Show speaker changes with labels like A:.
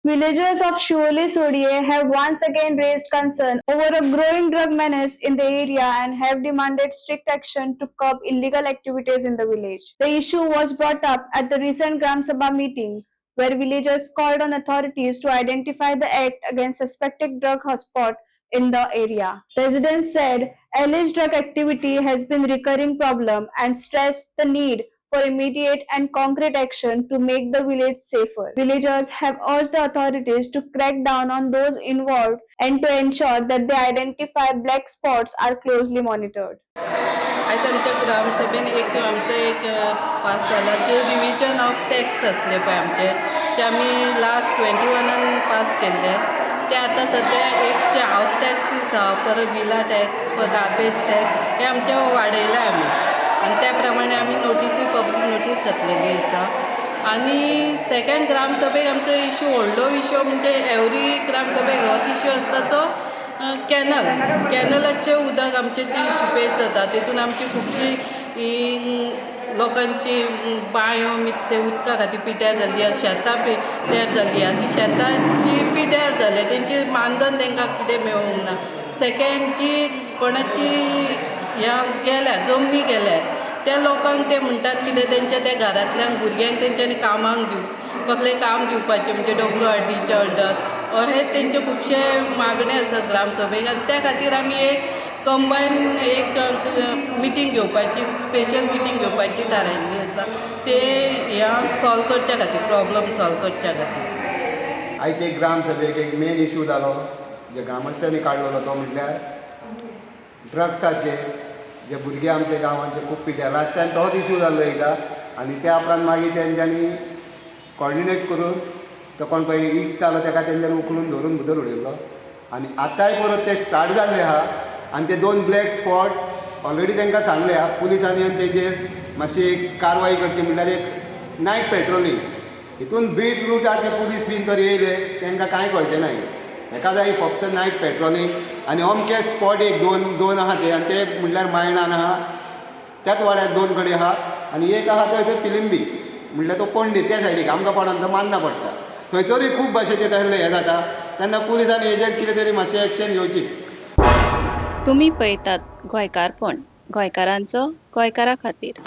A: Villagers of Siolim Sodiem have once again raised concern over a growing drug menace in the area and have demanded strict action to curb illegal activities in the village. The issue was brought up at the recent Gram Sabha meeting, where villagers called on authorities to identify the act against suspected drug hotspot in the area. Residents said alleged drug activity has been recurring problem and stressed the need for immediate and concrete action to make the village safer. Villagers have urged the authorities to crack down on those involved and to ensure that the identified black spots are closely monitored.
B: आयज आमच्या ग्रामसभेन एक आमचो एक pass जाला जे revision of tax आसले पळय आमचे, ते आमी लास्ट 21न पास केल्ले. ते आतां सद्या एक जे हावस टॅक्सीस आहा, परत विला टॅक्स, परत गार्बेज टॅक्स, हे आमचे वाडयले आमी आनी त्या प्रमाणे आमी नोटीसूय पब्लीक नोटीस घातलेली आसा. आनी सेकंड ग्रामसभेक आमचो इशू, व्हडलो इशू म्हणजे एवरी ग्रामसभेक होच इशू आसता, तो कॅनल. कॅनलाचें उदक आमचें जी शिपेज जाता, तितून आमची खुबशी ही लोकांची बांयो ते उदका खातीर पिड्ड्यार जाल्ली आसा, शेतां पिड्ड्यार जाल्ली आसा. ती शेतां जी पिड्ड्यार जाल्या, तेंची मानधन तांकां कितें मेळूंक ना. सेकेंड, जी कोणाची ह्या गेल्या, जमनी गेल्या, त्या लोकांक ते म्हणटात कितें, तेंच्या त्या घरांतल्यान भुरग्यांक तेंच्यांनी कामाक दिव, कसलें काम दिवपाचें, म्हणजे डब्ल्यू आर डीच्या अंडर. अशें तेंचे खुबशे मागणे आसात ग्रामसभेक आनी त्या खातीर आमी एक कंबायन एक मिटींग घेवपाची, स्पेशल मिटींग घेवपाची थारायल्ली आसा, ते ह्या सॉल्व करच्या खातीर, प्रॉब्लम सॉल्व करच्या खातीर.
C: आयचे ग्रामसभेक एक मेन इशू जालो, जे ग्रामस्थांनी काडलेलो, तो म्हटल्यार ड्रग्साचे. जे भुरगे आमच्या गांवांचे खूब पिड्ड्यार. लास्ट टायम तोच इशू जाल्लो एकदां आनी त्या उपरांत मागीर तेंच्यांनी कॉर्डिनेट करून तो कोण पळय इकतालो ताका तेंच्यांनी उखलून धरून भितर उडयल्लो. आनी आतांय परत ते स्टार्ट जाल्ले आहा आनी ते दोन ब्लॅक स्पॉट ऑलरेडी तांकां सांगले आहा. पुलिसांनी येवन तेजेर मातशी एक कारवाय करची, म्हणल्यार एक नायट पेट्रोलिंग. हितून बीट रुटाचे पुलीस बीन तर येयले, तांकां कांय कळचें ना. हेका जाय फक्त नायट पेट्रोलिंग आनी अमके स्पॉट एक दोन दोन आहा ते, आनी ते म्हणल्यार मायणान आहा, त्याच वाड्यार दोन कडेन आहा आनी एक आहा ते पिलिंबी, म्हणल्यार तो पणजे त्या सायडीक आमकां पडना, तो मान्ना पडटा. थंयसरूय खूब भाशेचे तसले हें जाता. तेन्ना पुलिसांनी हेजेर कितें तरी मातशें एक्शन घेवची.
D: तुमी पळयतात गोंयकारपण, गोंयकारांचो गोंयकारा खातीर.